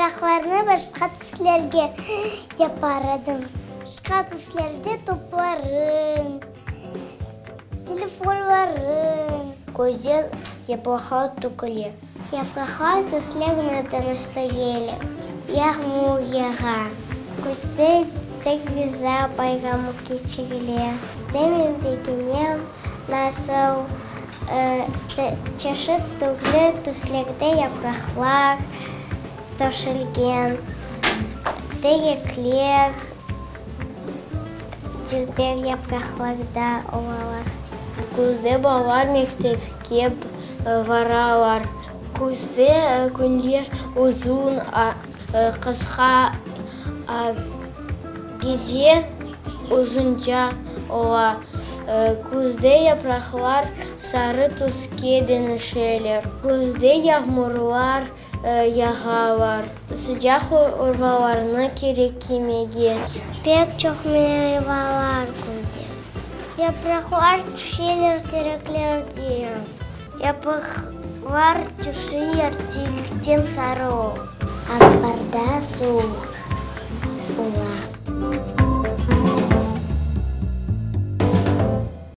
Yapraqlarnı başqa tüslerge yapar edim. Başqa tüslerde toplarım, telefonlarım. Küzde yapraqlar töküle. Yapraqlar tüslerni deñiştireler. Yağmur yağa. Küzde Derviza bayramı keçirile. Küzde men begenem, nasıl çeşit türlü tüslerde yapraqlar töşelgen, terekler dülber yapraqlarda olalar. Küzde balalar mektepke baralar. Küzde künler uzun, qısqa, gece uzunca ola. Küzde yapraqlar sarı tüske deñişeler. Küzde yağmurlar yağalar. Sıcaq urbalarnı kerek kiymege. Pek çoq meyvalar küzde. Yapraqlar tüşeler tereklerden. Yapraqlar tüşüyor, terekten sarı. Azbarda suvuq.